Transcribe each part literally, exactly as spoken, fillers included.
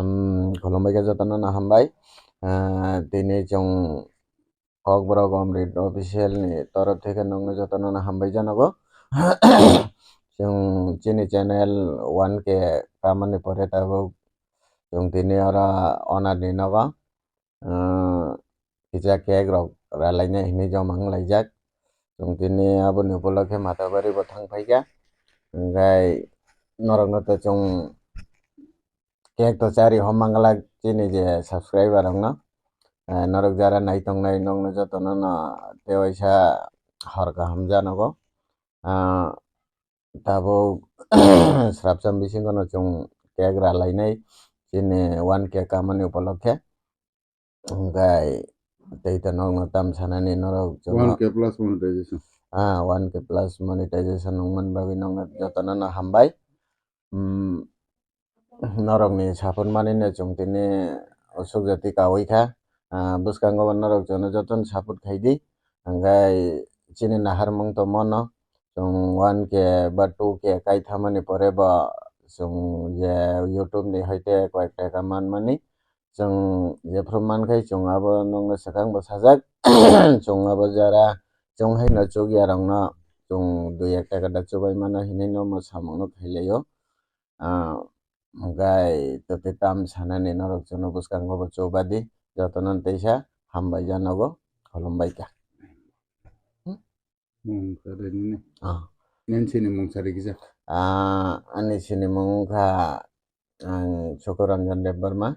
Hmm, khulumbai khe jotono no hambai. Ah, tini chwng Kokborok Omrit Official ni torof theke nokno jotono no hambai janogo. Chwng chini channel one K kamani pore tabuk chwng tini oro owner ni nogo, ah, kisa cake rok ralaina hinwi joma wng laijak. Chwng tini aboni upolokhe Matabari bo thang phaikha. Hwnkhe norokno to chwng cake to chari hom manglak chini je subscriber rokno. Eh, norok jara nai tongnai nokno jotono no tei waisa hor kaham janogo. Ah, tabuk srapsa bisingo no chwng cake ralainai chini one K kamani upolokhe. Hwnkhe tei to nokno tam sanani norok chwngno one K plus monetization. Ah, one K plus monetization wngmani bagwi nokno jotono no hambai. Hmm, norokni support manino chwng tini usuk jati kaui kha. Ah, bwskango bo norok chwngno jotono support khai di. Hwnkhe chini naharmung tongmano chwng one K ba two K kai thamani pore bo chwng je YouTube ni hoite koi ek taka manmani. Chwng jephru mankhai chwng abo nokno swkang bo sajak. Chwng abo jara chwng haino chukya rokno chwng dui ek taka da chubai mano hinwi no omo samungno khailaio. Ah, hwnkhe totwi tam sanani norok chwngno bwskango bo chubadi jotono teisa hambai janogo khulumbai kha. Mung kha de nini? Ah. Nini sini mung sari kisa? Ah, ani sini mung kha ang Sukuranjan Debbarma,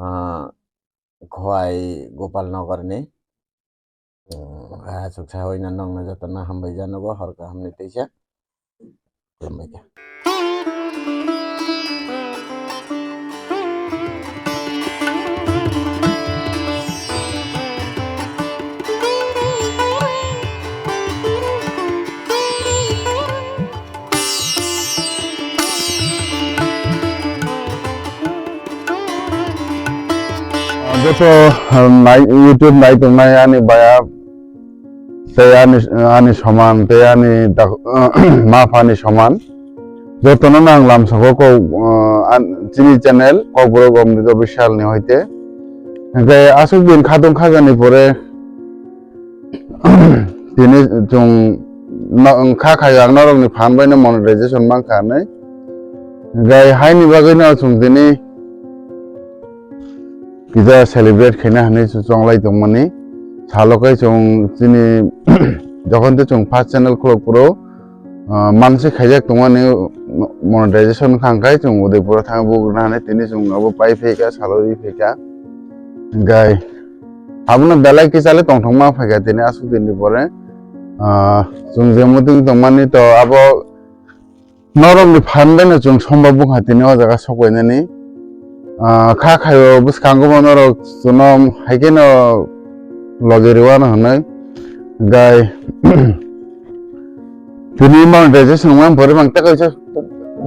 ah, Khowai Gopal Nagar ni. Hmm, ah, chuksa hoina nokno jotono hambai janogo hor kaham ni teisa. Khulumbai kha. Joto, ah, nai-, YouTube nai tongnai ani baya tei ani, ani soman tei ani dak-, ma phani soman. Jotono no ang lamsao kok, ah, an-, chini channel Kokborok Omrit Official ni hoite. Hwnkhe aswk din khatung khajani pore tini chwng no-, kha khai ang norokni phan bai no monetization mankha hinwi. Hwnkhe haini bagwi no chwng tini kisa celebrate khaina hinwi chonglai tongmani. Salo khe chwng chini jokhon tei chwng first channel khulok phuru, ah, mangsi khaijak tongmani monetization wngkha, hwnkhe chwng Udaipur o thangwi bugrina hinwi tini chwng abo pai phaikha, salo ri phaikha. Hwnkhe abono belai kisa le tongthokma phaikha tini aswk dinni pore. Ah, chwng je muitu tongmani to abo Norokni phan bai no chwng somba bwkha tini o jaga sok painani. Ah, kha khaio bwskango bo norok chwngno hai kheno logi rwano hwnwi. Gai tini monetization wngmani pore mang tei kaisa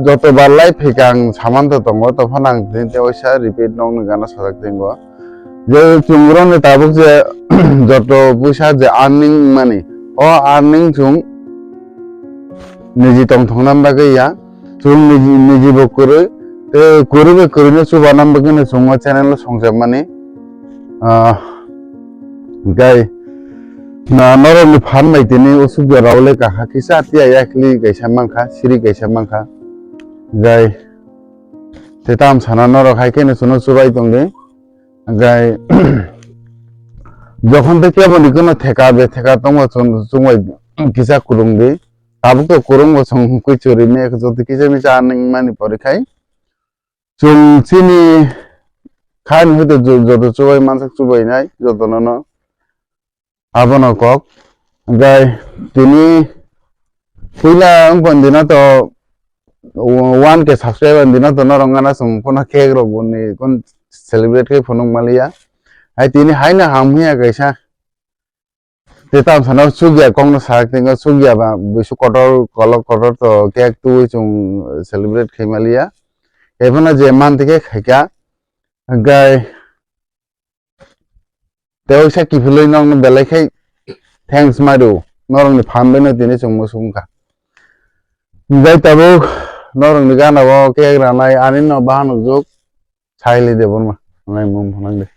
joto bar lai phaikha ang saman to tongo, to phano ang tini tei waisa repeat nokni gana sajak tongo. Je chwng rokni tabuk je joto puisa je earning mani, o earning chwng niji tongthokna bagwi ya, chwng niji, niji bo kwrwi, tei kwrwi bai kwrwino chubana bagwino chwng o channel o songjakmani. Ah, gai na norokni phan bai tini usuk jorao le kakha kisa tiya yakli kaisa mankha, siri kaisa mankha. Gai tei tam sana norok hai kheno chwngno chubai tongdi. Hwnkhe jokhon tei keboni kheno theka be theka tongma chwng, chwng bai kisa kwrwng di. Tabuk to kwrwng bo chwng kwchwrwi me joto kisa misa nang mani pore khai. Chwng chini kha ni hoite jo-, joto chubai mansak chubai nai joto no no. Abono kok. Hwnkhe tini puila wngkha dina to one K subscriber dina to norok gana chwng phano cake rok boni kon celebrate khe phunuk maliya. Hai tini haino ham hiya kaisa. Tei tamo sana chukya kokno sak tingko chukya ba buisu kotor kolok kotor to cake twi chwng celebrate khe maliya. Tei phano je man tike khaika. Hwnkhe Tei waisa kiphilwi nokno belai khai thanks maidu, norokni phan baino tini chwng muchung wngkha. Hwnkhe tabuk norokni gana o cake ranai ani no bahan nukjak. Saili Debbarma, nai mum phanang de.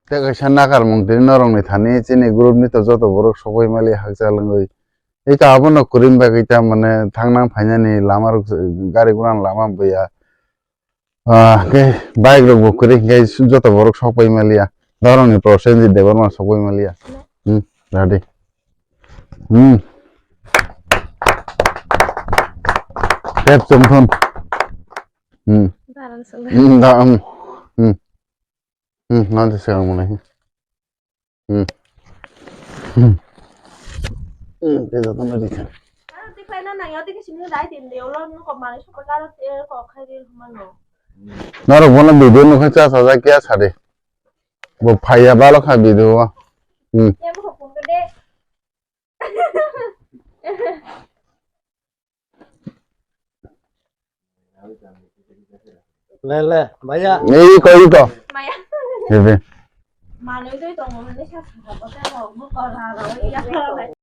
Tei kaisa nakarmung tini norokni thani chini group ni to joto borok sokbai mali hakchal wngwi. Eka abono kwrwini bagwi ta mane thangnang phainani lama rok gari gura ni lama buya. Ah, khe bike rok bo kwrwi hwnkhe joto borok sokbai maliya. Norokni Prosenjit Debbarma sokbai maliya. Hmm, radi. Hmm. Tep chumthon. Hmm. Darang sung. Hmm, da, hmm. Hmm. Hmm, nanti sekarang mulai. Hmm. Hmm. Hmm, dia datang lagi kan. Aro tikhlai na nang yati ke sini dai din de ulo nu kok mani sokra karo te kok khai de humano. Norok bono video nukha cha sajak ya sade. Bo phaiya balo kha video o. Hmm. Ya bo hokun ke de. Le, le, bhaiya. Ei, koi to. Maya. Ebe. Manwi twi tongo hwnwi sa sa ko te rok bo kor ha rok ya.